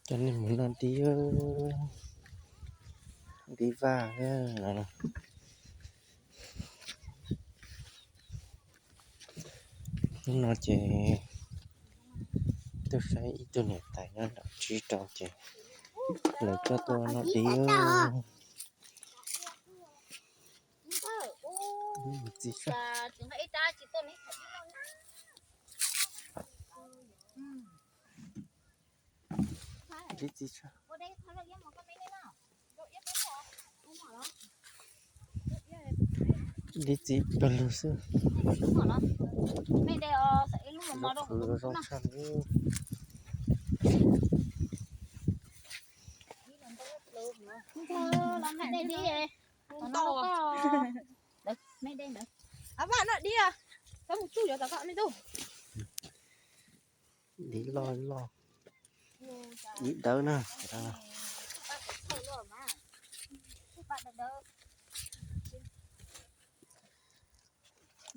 Coj nej mus noj dib, dib vaj no. Hnub no ces tuaj saib ib tug niam tais nyob nram tsib rau ces lawv coj tuaj noj dib. Txiv tshaj. Dib txiv tshaj. Dib txiv pawg lug xwb. Zoo tshaj li. Dib loj loj, dib dawb na.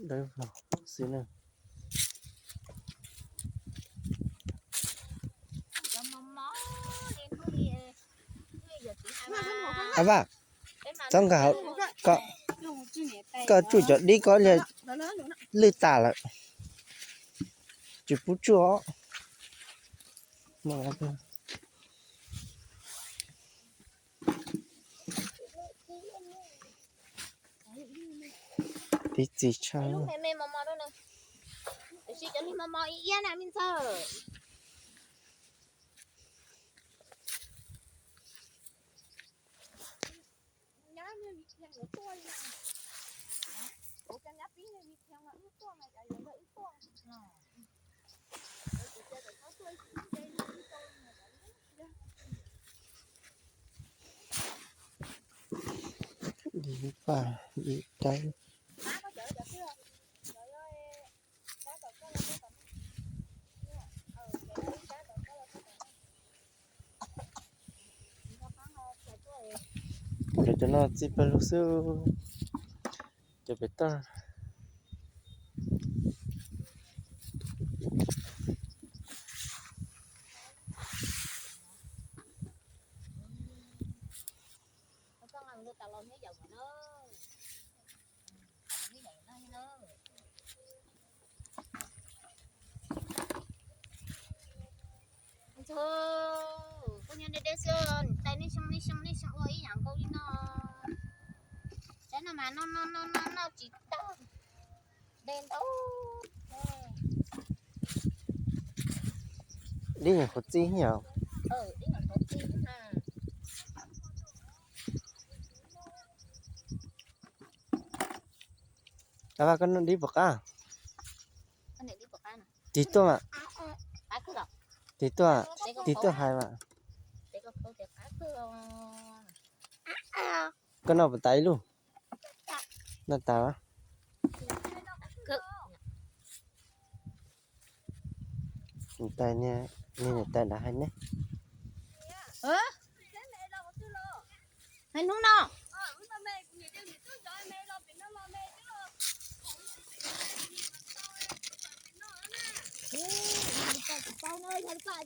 Dawb vog xwb na. A vaj, txhob nkag hauv, koj tsuj cov dib ko li lwj tas lawm. Tsis pub tsuj os. Dib txiv tshaj. Dib paj, dib dawb. Cov no txiv pawg lug xwb. Cov pem toj. Koj nyob deb deb xwb, niam tais nej xyoo nej xyoo nej xyoo ua ib yam nkaus li no. Saib no mas noj noj noj noj noj tsis tag. Deb ntau. Dib nyuam qhuav txib yom. Dib nyuam qhuav txib na. A vaj, koj noj dib puas qab? Tig tuaj mas. Tig tuaj, tig tuaj hais mas. Koj noj puas tas ib lub? Noj tas. Niam tais, niam tais nrad hais ne. Hais hnub no.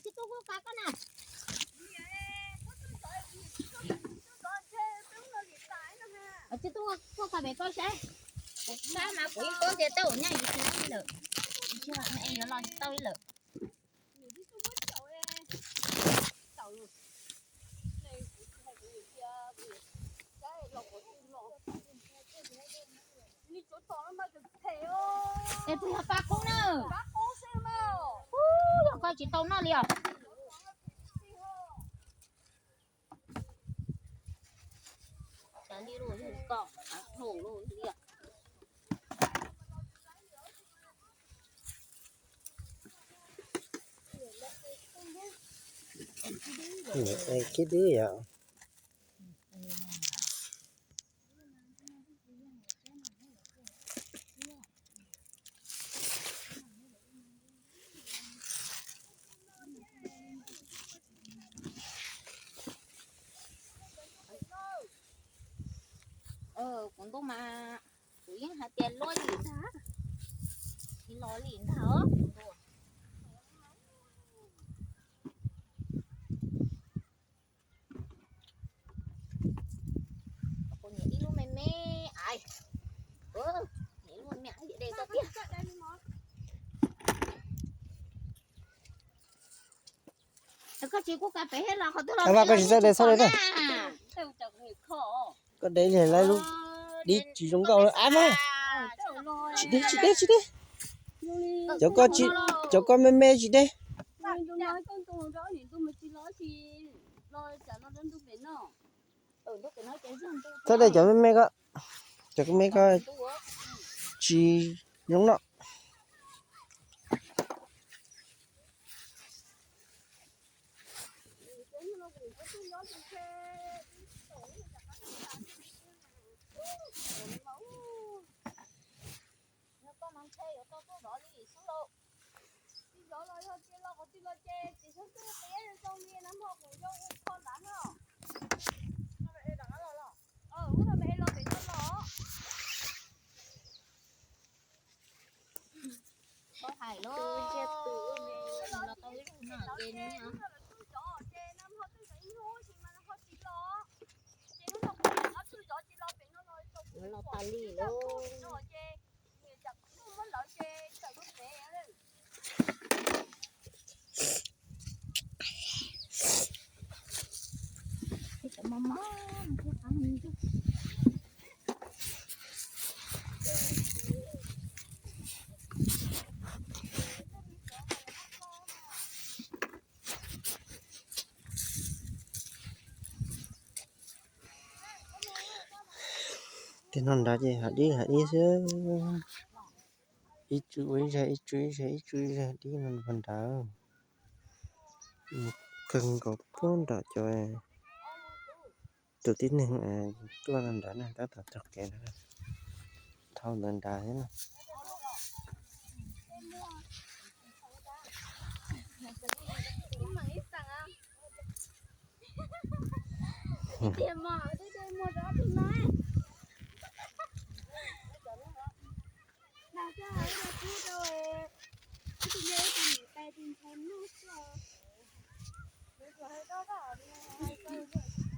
Tsis tau kuv kav koj na. Tsis tau kuv kav pem koj saib. Kuv sab mas kuv yeej paub tias tau nyaj yus tsis lawm. Yuav los tsis tau li lawm. Es tus yog paj koob na. Yog koj tsis tau noj li os. Kiag dib yom. Kuv ntuj mas kuv yeej hais tias luaj li ntag, tsis los li ntag os. Ab Vaj, koj tsis txawj de txhob de na. Koj de lawv lub dib tsis zoo nkauj. Ab Vaj, tsis de tsis de tsis de. Cov koj, cov koj me me tsis de. Txhob de cov me me ko, cov me ko tsis zoo noj. Hais los, los tau ib zaug no ces nws los tas li lauj. Tej no nrad ces hav dib hav dib xwb. Ib tsw ua ib zag, ib tsw ib zag, ib tsw ib zag dib no puag nrad. Kawg nkaus puag nram cov tus tib neeg tuaj no nrad na, tab tom taug kev na, dhau ntawd nrad thiab na.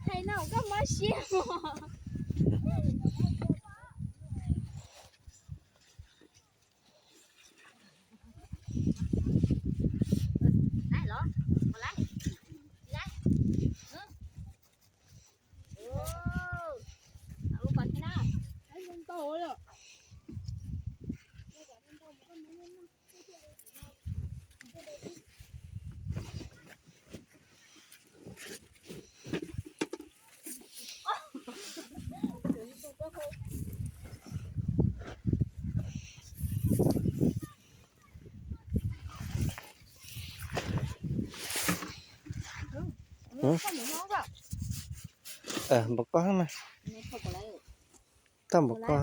Hais no koj mob siab. Npaum ko mas, tau npaum ko.